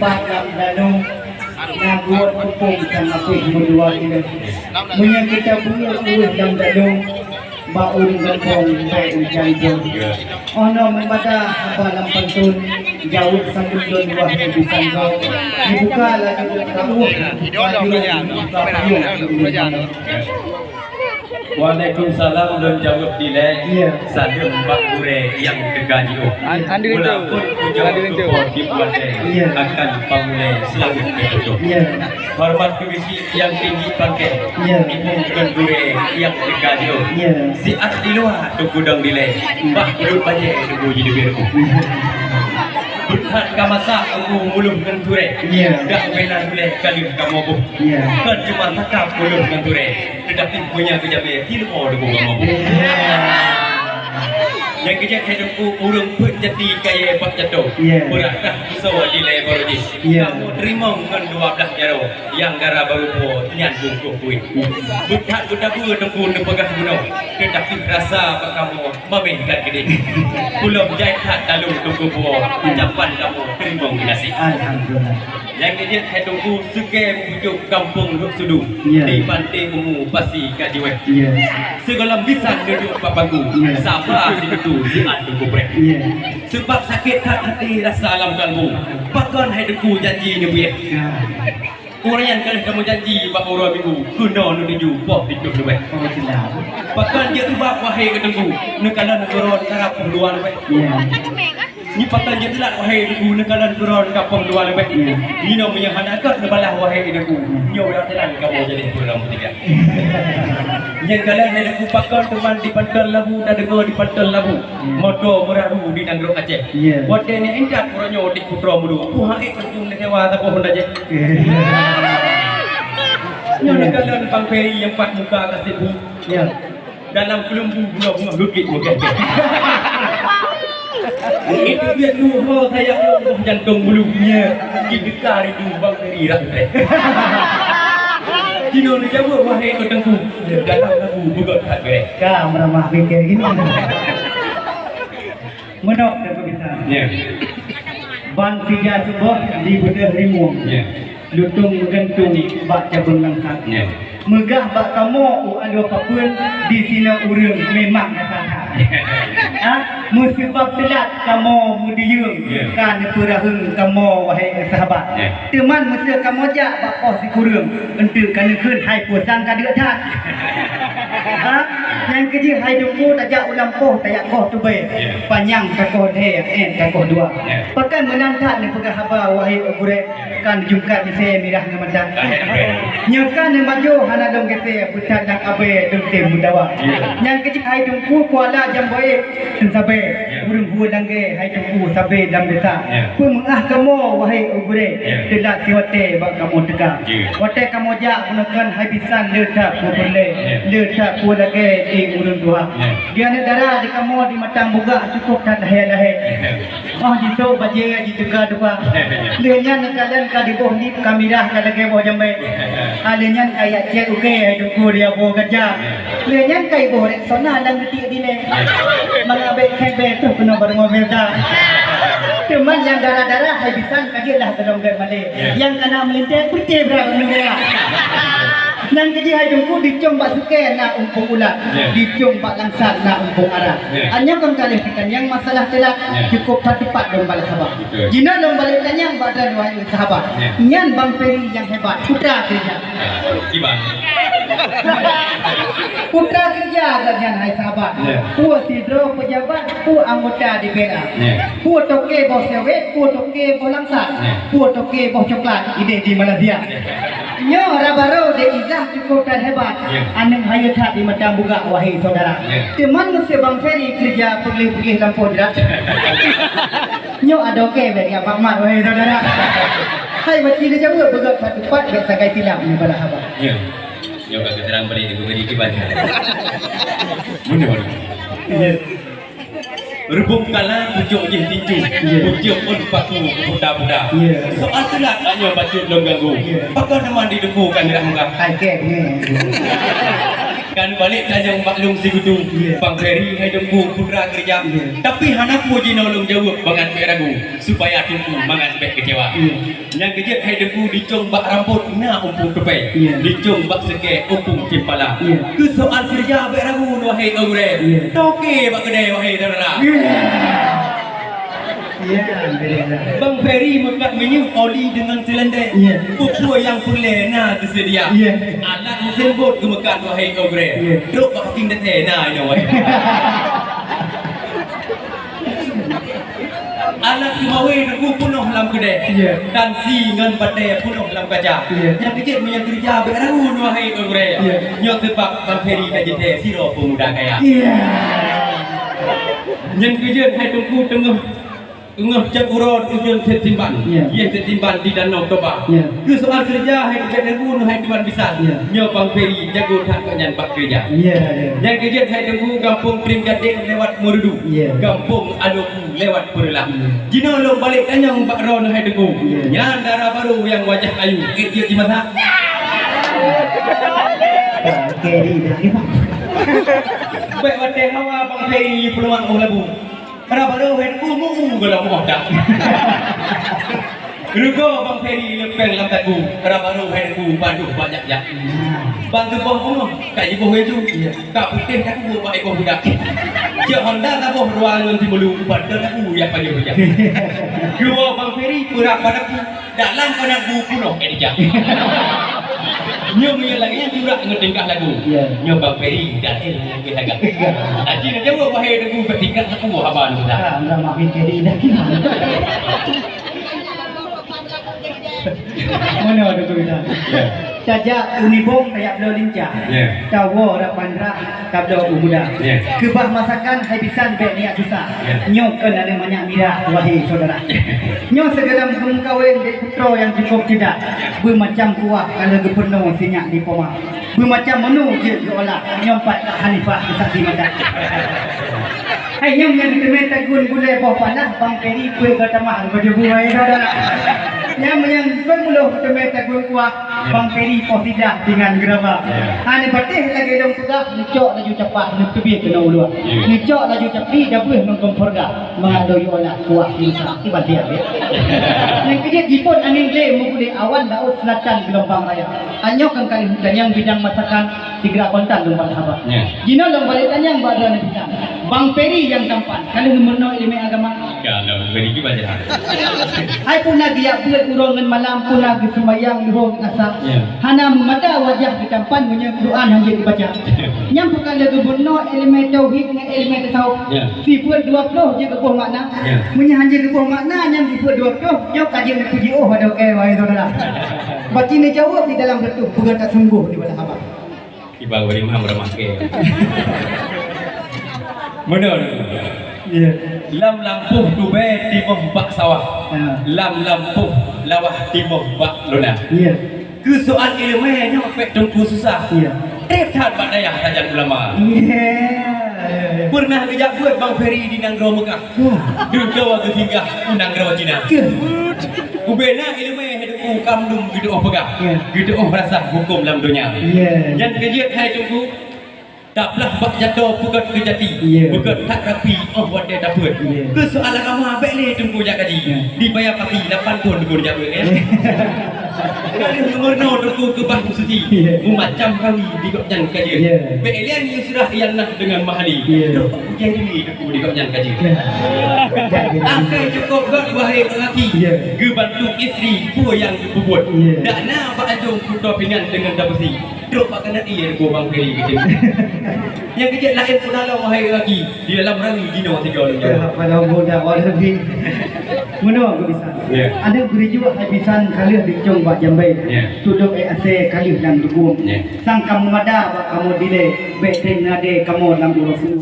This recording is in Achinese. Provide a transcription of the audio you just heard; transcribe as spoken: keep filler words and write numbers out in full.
Pat lam danau, na buet pupung sang apui meudua ilée. Meunyoe kita buet ueh lam danau, bak ureuëng gampông bèk ujan jong. Oh noe meubada haba lam pantôn, jaweueb sambot lôn wahé bisan goe. Dibuka laju rot ka ueh, laju rot ka payong. Waalaikumsalam, lôn jaweueb dilée. Iya. Saleuem bak gurée nyang teuka jiôh. An-, Andri Mula tu. Phôn pujoe Andri tu. Keupo di Pulantai, iya, akan pamulée seulaweuet keu tutoe. Iya. Horeumat keu bisi nyang tinggi pangkée. Iya. Ibu ngon gurée nyang teuka jiôh. Iya. Siat di luwa teungku dong dilée. Bak buleuen bajée teungku jiteubiet. Iya. Beuthat ka masak teungku muloh ngon turée. Iya. Dak bela gulée ka lheueh kamoe boh. Iya. Kon cuma sakab muloh ngon turée. Teutapi meunyoe geujamé, tileumo deungon gamoe. Nyang keujeuet hai teungku ureuëng peuet jati kayée bak jato. Iya. Beurat dah peusoe dilée barô jih. Iya. Kamoe teurimong ngon dua blaih jaroe, nyang gara barô po nyan bungkôh kueh. Beuthat beutabeue teungku neupeugah bunoe, teutapi rasa bak kamoe mamèh that keudeh. Kulom jai that dalu teungku buoe, ucapan kamoe teurimong geunaséh. Alhamdulillah. Nyang keujeuet hai teungku seuke meupucok gampông Lhokseudu, ya, di Panté Umu Pasi ka jiwéh. Ya. Sigohlom bisan duduek bak bangku, ya, saba sidudu siat teungku preh. Ya. Seubab sakét that hati rasa lam kalbu, pakon hai teungku janji neubeuet. Ya. Ureuëng nyang ka lheueh tameujanji bak uroe minggu, keunoe neutuju poh siplôh leubeh. Oh, jelas. Pakon jeuet ubak wahé keu teungku, neukalon keudroe ka poh dua leubeh. Ya. Nyoe pakon jeuet teulat wahé teungku, neukalon keudroe ka poh dua leubeh. Ya. Nyoe meunyoe hana gét neubalah wahé teungku, nyoe udah jalan kamoe jadi ureuëng meutika. Nyang galak hai teungku pakon teuma di Panton Labu, tadeungoe di Panton Labu. Ya. Moto meuraru di nanggroe Aceh. Ya. Watée nyan intat uroe nyoe di Putroe Meudu, puha ék teungku neusewa saboh Honda Jazz. Nyoe neukalon Bang Ferry nyang pat muka ka sibuk. Ya. Dalam keulumbu bunga-bunga geukiet meukeukeh. Itu dia tuho saya boh jantong bulu. Ya. Jideuka rindu Bang Ferry rak teh. Jinoe neujaweueb wahé keu teungku. Dalam lagu beugöt that beuréh. Ka meuramah bikée gini. Meunok dan peubisa. Ya. Ban sija suboh di beudeuh rimueng. Ya. Lutông meugantung bak cabeueng langsat. Ya. Meugah bak kamoe u aloe papeuen, di sinoe ureuëng memang nyata that. Ya. Ha? Meuseubab teulat kamoe meudiyeueng, ya, ka neupeuraheueng kamoe wahé sahabat. Ya. Teuman meuseu kamoe jak bak poh sikureueng, eunteuk ka neukheun hai peue sang ka deuek that. Ha? Nyang keujeuet hai teungku tajak u lampôh tajak koh tubée. Ya. Panyang takoh lhée, ék takoh dua. Ya. Pakon meunan that neupeugah haba wahé gurée, ya, kan jungkat misée mirah ngon mata. Lahé abée. Nyoe kan neumajoh hana dong geusée, beuthat nyang abée dong tem meudawa. Ya. Nyang keujeuet hai teungku kuala jamboe teunsabée. Ya. Ureuëng hue danggée hai teungku sabe lam desa. Ya. Peumeuáh kamoe wahé gurée, ya, teulat siwatée bak kamoe teuka. Ya. Watée kamoe jak bunoe kon hai bisan le that peue peureulée, ya, le that peue lagée di ureuëng tuha. Ya. Di aneuk dara di kamoe di Matang Bugak cukup that lahé-lahé. Ya. Óh jisôk bajée jituka-tuka. Ya, ya. Lheueh nyan neukalon ka diboh nip ka mirah ka lagée boh jambée. Ya, ya. Ah, lheueh nyan ka jak cét ukée hai teungku di aboh kaca. Ya. Lheueh nyan ka iboh Rexona lam geuti dilée. Mangat bék khém bé troh keunoe baroe meuta. Teuma nyang dara-dara hai bisan ka jeuet lah teudompet malée. Ya. Nyang kana meulintée peuté bra keunoe ya. Nyang keujih hai teungku dicong bak sukée na umpung ulat, ya, dicong bak langsat na umpung arat. Ya. Nyoe kon ka lheueh tanyong masalah teulat, ya, cukup that teupat lôn balah haba. Betul. Jinoe lôn balek tanyong bak droeneuh wahai sahabat. Ya. Nyan Bang Ferry nyang hebat, putra keureuja. Kiban. Putra keureuja gobnyan hai sahabat. Ya. Peue sidroe pejabat, peue anggota D P R A. Ya. Peue toke boh sewet, peue toke boh langsat, ya, peue toke boh coklat ideh di Malaysia. Ya. Nyoe raba roe di Izzah cukup that hebat. Ya. Aneuk hayeu that di Matang Bugak wahai saudara. Ya. Teuma meuseu Bang Ferry keureuja peugleh-peugleh lampôh jrat. Nyoe adoe kée bék jak bak mat wahai saudara. Hai bak ci neujaweueb beugöt that teupat bék sagai silap nyoe balah haba. Ya. Nyoe ka geuteurang bri di gubri kiban. Beuna. Ya. Reubông kala pucôk jih tinju, ya, pucôk ôn paku buda-buda. Ya. Soal teulat nyoe bacut lôn ganggu. Ya. Pakon teuma di deungon ka mirah muka. Hai kée nyoe. Kan balek tanyong bak lôn sikutu, ya, Bang Ferry hai Teungku putra keureuja. Ya. Tapi hana peue jinoe lôn jaweueb bangat bék ragu, supaya Teungku mangat bék keucewa. Ya. Nyang keujeuet hai Teungku dicong bak rambot na umpung tupée, ya, dicong bak seukée umpung ceumpala. Ya. Keu soal keureuja bék ragu wahai gurée. Ya. Toke bak keudée wahai syedara. Ya. Ya, alhamdulillah. Bang Ferry meukat minyeuk oli deungon silendek. Ya. Peue-peue nyang peureulée na teuseudia. Ya. Alat meusén bot geumeukat wahai gurée. Ya. Trok bak paking desé na inoe wahai. Alat keumawe Teungku peunoh lam keudée. Ya. Tansi ngon batée peunoh lam kaca. Ya. Nyang keujeuet meunyoe keureuja bék ragu wahai gurée. Ya. Nyoe seubab Bang Ferry ka jitée sidroe peumuda kaya. Ya. Nyang keujeuet hai Teungku teungoh, teungoh cot uroe ujeuen Sét Simban. Ya. Yeh Sét Simban di Danau Toba. Ya. Keu soal keureuja hai Teungku hai Tuan Bisan. Ya. Nyoe Bang Ferry jago that gobnyan bak keureuja. Ya, ya. Nyang keujeuet hai Teungku gampông Tring Gadeng lewat Meurudu. Ya. Gampông Aloku lewat Peureulak. Ya. Jinoe lôn balek tanyong bak droeneuh hai Teungku. Ya. Nyan dara barô nyang wajah ayu, ék jeuet jimasak. Bang Ferry dah, ya, Bang. Bék watée hawa Bang Ferry peuluwang óh labu. Dara barô hai Teungku meu gohlom óh dak. Rugoe Bang Ferry leupeng lam taku. Dara barô hai Teungku padub banyak jak. Bang teuboh bunoh ka jiboh laju. Ya. Ka putéh taku bak iboh budak. Cok Honda taboh dua ngon Timulu, padub taku yah pajoh jak. Dua Bang Ferry peurak pada ku. Dalam panah bu peunoh ék dijak. Nyoe meunyoe lagée nyan jurak ngon tingkah lagu. Ya. Nyoe Bang Ferry dah éh nyang lagak. Aji na jaweueb wahai Teungku bak tingkah lagu haba nyoe dah. Ah, dah makin jadi dah. Mana ada tu dah. Ya. Tajak unibong tajak bloe lincah. Ya. Tawoe rapan rah Tabloe u muda. Ya. Keubah masakan hai bisan bék niat susah. Ya. Nyoe kon aneuk manyak mirah, wahé syedara. Ya. Nyoe sigohlom geumeukawen dék putroe nyang cukôp ceudah. Ya. Beumacam kuah ka lheueh geupeurunoe sinyak di poma. Beumacam menu jeuet geuolah, nyoe pat Kak Hanifah geusaksi mata. Hai nyoe nyan teumé tagun gulée boh panah, Bang Peri peuet geutamah baju buai syedara. Nyan meunyan kon muloh teumé tagun kuah, Bang Peri poh sidah pingan geuraba. Ya. Hana patéh lagée dong peugah, neucok laju capah, neuteubiet keunoe u luwa. Ya. Neucok laju capi, dabeuh mangkong purga. Mangat lôn yue lah kuah sisa. Iban siap, ya. Nyang keujeuet jipot angén glé meuguléh awan laôt seulatan geulumbang raya. Anyoe kan kali tanyong bidang masakan sigra kontan lôn bak haba. Ya. Jinoe lôn balek tanyong bak droeneuh bisan. Bang Peri nyang tampan, ka lheueh geumeurunoe ileumé agama? Ka lôn beri kiban jahat. Hai peue na geujak beuet uroe ngon malam, peue na geuseumayang luho ngon asa. Ya. Hana meumada wajah geutampan meunyoe Quran hana jibaca. Nyang peukara geubunoe ileumé tauhid ngon ileumé tasawuf. Ya. Sifeuet dua ploh jeuet geuboh makna. Ya. Meunyoe hana jeuet geuboh makna, nyang sifeuet dua ploh nyoe ka jeuet neupuji óh pada kée wahai syedara. Bak ci neujaweueb di dalam reutôh peugah tasunggoh di bala haba. Kiban ureueng imam ramah kée. Meunoe. Ya. Lam lampôh tubée timoh bak sawah. Ya. Lam lampôh lawah timoh bak lona. Ya. Keu soal ileumé nyoe pek teungku susah. Ya. Treb that bak dayah sajan ulama. Ya, ya, ya. Peureunah geujak beuet Bang Ferry di nanggroe Meukah. Ya. Dudoe geusinggah u nanggroe Cina. Ya. Ubena ileumé hai teungku kam dum geuteuoh peugah. Ya. Geuteuoh rasah huköm lam donya. Ya. Nyan keujeuet hai teungku. Taplah bak jato peugét keujati, ya, peugét that rapi óh watée tapeuet. Ya. Keu soal agama bék lé teungku jak kaji. Ya. Dibaya pasi lapan thon teungku jak beuet, ya. Ya. Ka lheueh meumeurunoe teungku keubah meusuci. Ya. Meumacam kawi di gobnyan ka jeuet. Ya. Bék lé nyoe seurah nyang na deungon mahali. Ya. Trok bak kujai diri teungku di gobnyan ka jeuet. Ya. Akhé cukôp göt wahai lelaki. Ya. Geubantu istri peue nyang geupeubuet. Ya. Dak na bak anjong kuto pingan deungon dabeusi. Trok bak keuneuk ié gobang kiri gitu. Nyang keujeuet laén pun halo wahai lelaki, di dalam rami jinoe tiga orang nyawa. Ya, pada umur dah awal lebih. Meunoe geubisan. Ya. Ada geurijuek hai bisan ka lheueh dicong bak jambai. Ya. Tudok ék asée ka lheueh lam dukung. Ya. Sang kamoe mada bak kamoe dilée, bék tem nadée kamoe lam uroe sinoe.